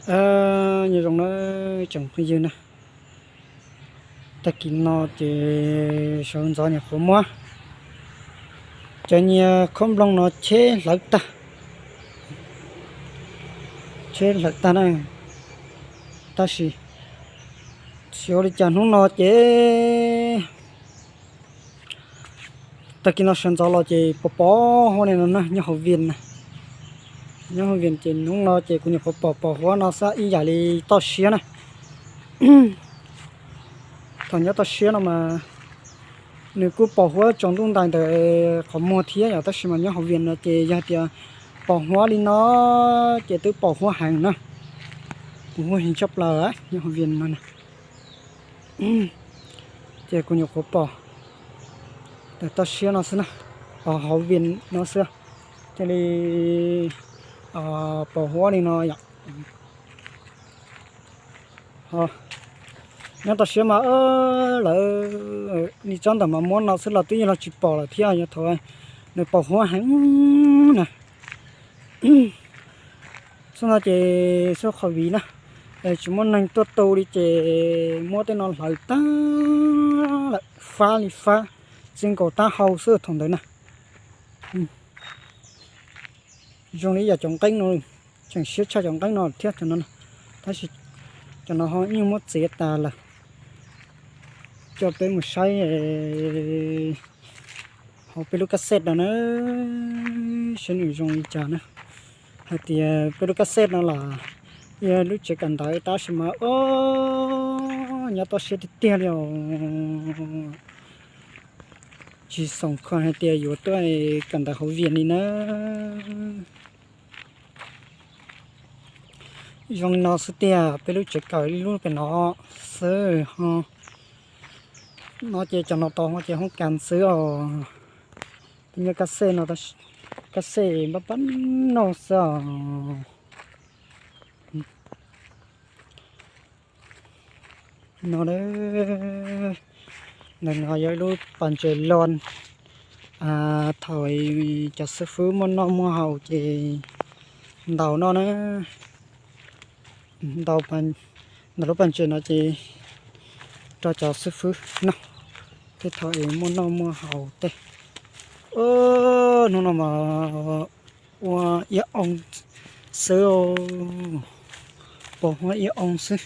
Nyob zoo na tsoom phooj ywg na, tag kis no ces sawv ntxov nyuam qhuav muab cov nyias khob nplooj no cheb hlawv tag, cheb hlawv tag na. Tab sis xyov ua li cas hnub no ces tag kis no sawv ntxov los ces pos pos huab li no na, nyob hauv Vias na. Nyob hauv Vias ces hnub no ces kuv nyuam qhuav pom pos huab no xwb ib yam li toj siab na. Thaum nyob toj siab no mas nws kuj pos huab tsaus ntuj ntais ntawm qhov muag thiab yom, tab sis mas nyob hauv Vias no ces yog tias pos huab li no ces twb pos huab heev na. Pos huab heev tshaj plaws nyob hauv Vias no na. Ces kuv nyuam qhuav pom ntawm toj siab no xwb na, hauv Vias no xwb, cia li pos huab li no yom. Nyob toj siab mas lawv li tsob ntawm mas muab no xwb los twb yog los tsis pom lawm thiab, yog thaum nws pos huab heev na. Xub no ces xub qhov viv na, tsis muaj neeg tuaj tu li ces muab tej no hlawv tag lawm, fab li fab, txij nkaus taub hau xwb thaum ntawd na. Zoo li yam cov nqeeb no, tseem siab tshaj cov nqeeb no thiab cov no. Tab sis cov no ho yeej muab txiav tas lawm. Coj peb mus saib hauv peb lub kab xej no na, saib nws zoo li cas na. Hais tias peb lub kab xej no los yog lub tsev kawm ntawv tab sis mas nyob toj siab tiag tiag li os. Tsis xoom kho hais tias yuav tuaj kawm ntawv hauv Vias li na. Zoo li no xwb tiag, peb lub tsev kawm ib lub pem no xwb ho. No ces cov no tau ho ces hoob kas xwb os. Peb nyob kab xej no, kab xej npab pab no xwb os. No, ntawm no yog ib lub pas ntses loj. Thaum cov xib fwb muaj noj muaj haus ces ntaus no na. Ntaus, ntaus lub pas ntses no ces rau cov xib fwb noj, tej thaum es muaj noj muaj haus tej. Hnub no mas ua iab oo xwb, pos huab iab oo xwb.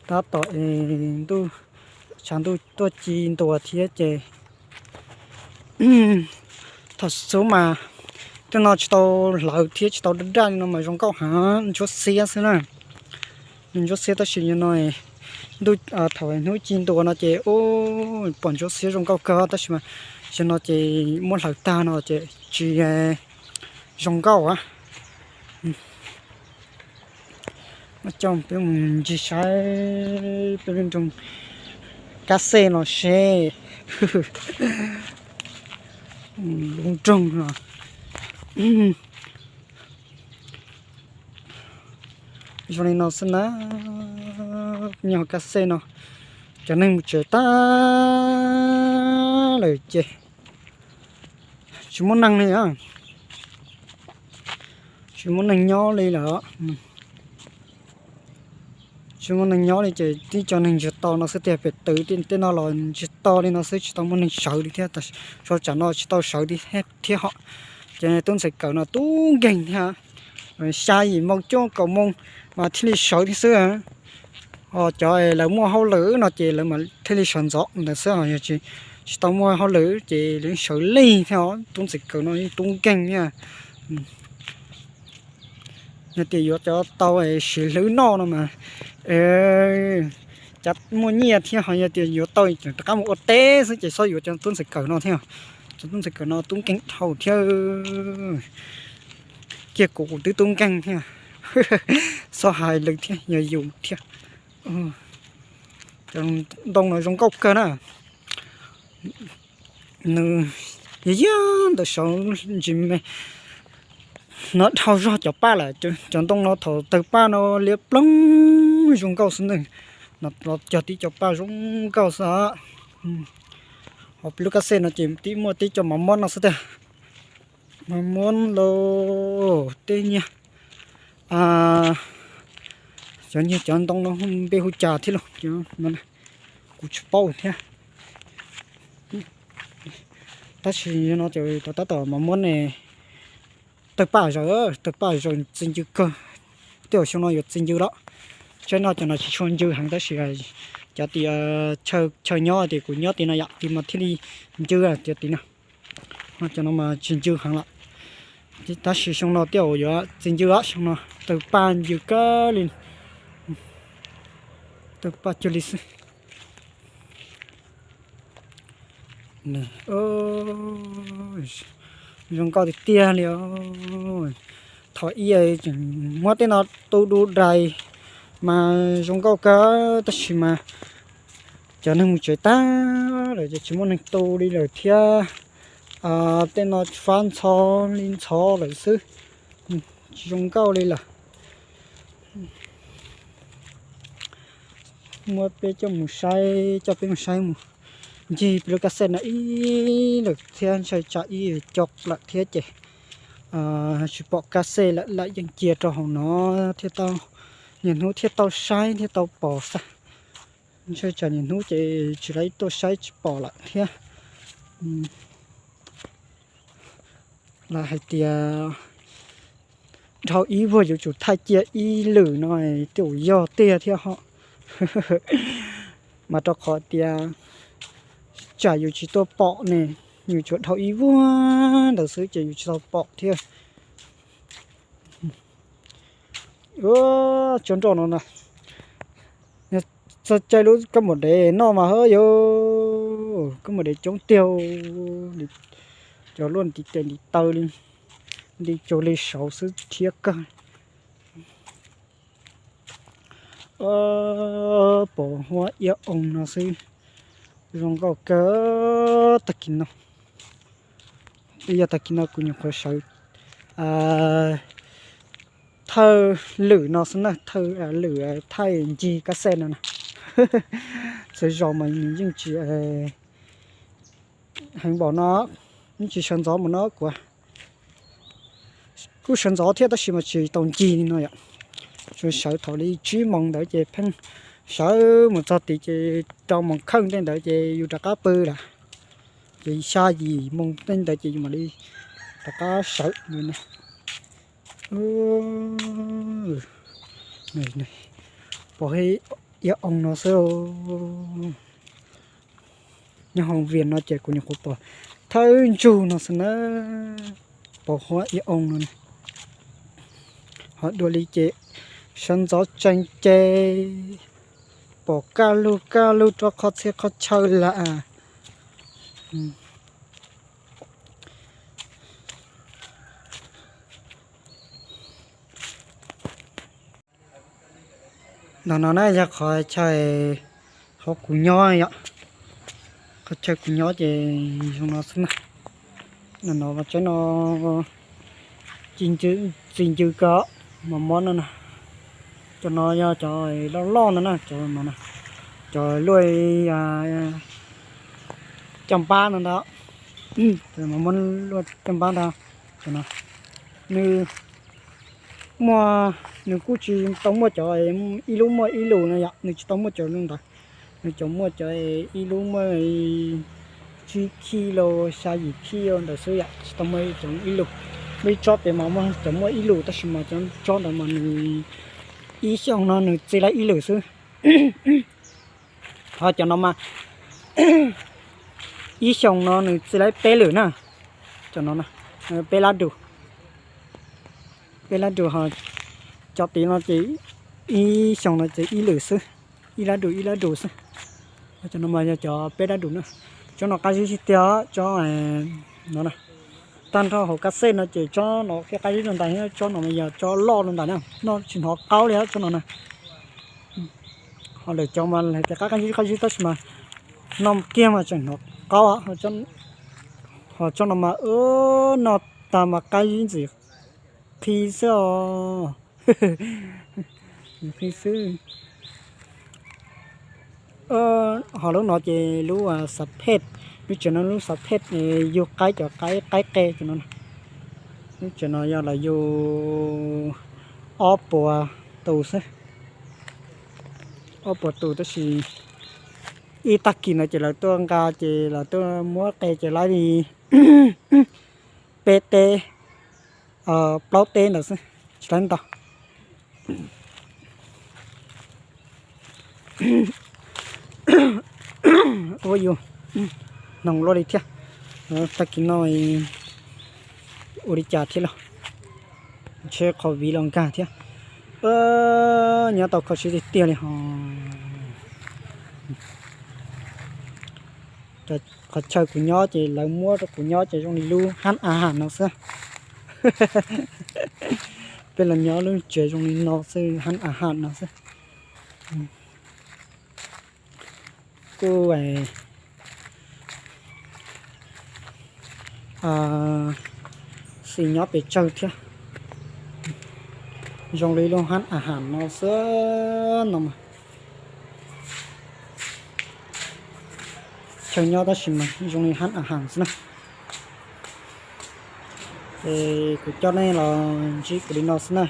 Tab tom es ntuj, tshav ntuj tuaj ci ntua thiab ces thaum xub mas tej no tsis tau hlawv thiab tsis tau daj daj li no mas zoo nkauj heev, ntsuab xiab xwb na. Nws ntsuab xiab tab sis no ntuj, thaum hnub ci ntua no ces pom ntsuab xiab zoo nkauj kawg tab sis mas zaum no ces muab hlawv tag no ces tsis zoo nkauj a. Coj peb mus ncig saib peb lub nroog kab xej no seb. Lub nroog no zoo li no xwb na. Nyob kab xej no cov neeg mus tsev tag lawm ces tsis muaj neeg li, tsis muaj neeg nyob li lawm. Tsis muaj neeg nyob li ces tib co neeg ntsiag to no xwb tiag, pem twg tej no los ntsiag to li no xwb tsis tau muaj neeg sawv li thiab. Tsam no tsis tau sawv li thiab hos. Ces tub ntxhais kawm no tub nkeeg thiab, xya yim moo cuaj kaum moo mas thiaj li sawv thiab xwb. Ho cov lawv muaj hauj lwm no ces lawv mas thiaj li sawv ntxov ntawd xwb, yog tsis, tsis tau muaj hauj lwm ces lawv sawv lig thiab os. Tub ntxhais kawm no yeej tub nkeeg thiab. Yog tias yuav cov tau siv hlwb noj no mas, cav muaj nyiaj thiab, ho yog tias yuav tau rov qab mus ua teb xwb ces txhob yuav cov tub ntxhais kawm no thiab. Cov tub ntxhais kawm no tub nkeeg dhau thiab. Kiag kuv kuv twb tub nkeeg thiab. Txhob hais lus thiab, yog yus thiab. Cov ntoo no zoo nkauj kawg na. Nws yog yog ntawm saud ntsis me no dhau zog cov paj lawm. Cov ntoo no thaum tawg paj no liab ploog zoo nkauj xwb ntag. No los cog tib co paj zoo nkauj xwb. Ho peb lub kab xej no ces tib muaj tib co mov mob no xwb tiag. Mov mob lauj. teb nyiaj, cov nyiaj cov ntoo no npe hu cas thiab lauj, kuv tsis paub thiab. Tab sis no ces tab tom mas muab ne tawg paj zaws, tawg paj zaws txi ncw kawg. Tej zaum xyoo no yuav txi ncw lawm. Tsaib no cov no tsis tshua ncw heev tab sis cov tim chaw nyob tias kuv nyob tim no yam tim mas thiaj li ncw tias tim no. Cov no mas tsis ncw heev lawm. Tab sis xyoo no tej zaum yuav txi ncw lawm, xyoo no tawg paj ncw kawg li, tawg paj cuag li xwb. Zoo nkauj tiag tiag li os. Thaum ub muab tej no tu du dais mas zoo nkauj kawg tab sis mas cov neeg mus tsev tag lawm ces tsis muaj neeg tu li lawm thiab. Tej no fab ntxhov li ntxhov lawm xwb, tsis zoo nkauj li lawm. Muab peb coj mus saib, coj peb mus saib mus ncig peb lub kab xej no ib lwm thiab, ntshai tsam ib co lawm thiab ces tsis pom kab xej lawm, lawm yeej cia rau hauv no thiaj tau, niaj hnub thiaj tau saib thiaj tau pom xwb. Ntshai tsam niaj hnub ces tsis lawv tuaj saib tsis pom lawm thiab. Lawv hais tias dhau ib vuag yuav tsum thaij cia ib lwm no, tej zaum yog tiag thiab ho. Mas rau qhov tias tsam yus tsis tuaj pom ne, yus tsuas dhau ib vuag ntawd xwb ces yus tsis tau pom thiab. Tsob nroj no na, txog caij lub kab npam dev noj mas hawb yog kab npam dev coob tiag, cov luaj ntiv tes ntiv taw li, nti cuag li saud xwb thiab kawg. Pom huab iab oo no xwb, zoo nkauj kawg tag kis no. Twb yog tag kis no kuv nyuam qhuav sawv thawj lwm no xwb na, thawj lwm thaij ncig kab xej no na. Txhua zaus mas nws yeej tsis heev npaum no, yeej tsis sawv ntxov mus no kuv kuj sawv ntxov thiab tab sis mas tsis tau ncig li no yom. Tsuas sawv thaum li tsib moos ntawd ces pheej sawv mus txog tid ces rau moos kheej tej ntawd ces yus rov qab pw lawm. Ces xya yim moos tej ntawd ces yus mam li rov qab sawv. Pom huab iab oo no xwb. Nyob hauv Vias no ces kuv nyuam qhuav pom thawj ntsug no xwb na, pom huab iab oo no. Ho dua li ces sawv ntxov tsees ces pom kaj lug kaj lug rau qhov txhia qhov chaw lawm. Ntawm no na yog qhov chaw, qhov kuv nyob yom. Qhov chaw kuv nyob ces zoo no xwb na. Ntawm no mas tsaib no txi ncw kawg, mos mos no na. Cov no yog cov loj loj no na, cov no na, cov luaj caj npab no ntag. Mos mos luaj caj npab ntag. Cov no nws muaj, nws kuj tsis tau muaj cov ib lub muaj ib lus no yom, nws tsis tau muaj cov lus ntawd. Nws cov muaj cov ib lub muaj tsib kilo, xya yim kilo ntawd xwb yom, tsis tau muaj cov ib lus. Muaj ib tsob pem mas muaj cov muaj ib lus tab sis mas cov tsob ntawd mas nws ib xyoos no nws txi lawm ib lus xwb. Ho cov no mas ib xyoos no nws txi lawm peb lus na. Cov no peb lab dus, peb lab dus ho cov tid no ces ib xyoos no ces ib lus xwb, ib lab dus ib lab dus xwb. Cov no mas yog cov peb lab dus na. Tsob no qab zib tiag tiag, tsob no na. Tag nrho hauv kab xej no ces tsob no qab zib rau ntawd thiab, tsob no mas yog tsob loj rau ntawd na, noj tsis hnov qaub li tsob no na. Ho lawm cov mas hais tias qab qab zib qab zib tab sis mas noj kiag mas tseem hnov qaub. Ho tsob no mas noj tag mas qab zib ntxim qhi xwb os. Qhi xwb. Ho lub no ces lub xav phej, lub tsev no lub xav phej, yug qaib cov qaib qaib qe cov no. Lub tsev no yog lawv yug ob puas tus xwb, ob puas tus tab sis ib tag kis no ces lawv tuaj nqa ces lawv tuaj muab qe ces laib li peb teb plaub teb ntawd xwb, tsis laib ntau. Ua yus hnoos luaj li thiab. Tag kis no ua li cas thiab los, ntshe qhov viv los nkag thiab. Nyob tau kho siab tiag tiag li ho. Qhov chaw kuv nyob ces lawv muab rau kuv nyob ces zoo li lub hab a has no xwb. Peb los nyob lub tsev zoo li no xwb, hab a has no xwb. Kuj xis nyob pes tsawg thiab. Zoo li lub hab a has no xwb no. Chaw nyob tab sis mas zoo li hab a has xwb na. Es kuv coj nej los ntsib kuv li no xwb na.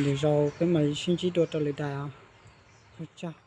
Lwm zaus peb mam sib ntsib dua rau lwm daim os.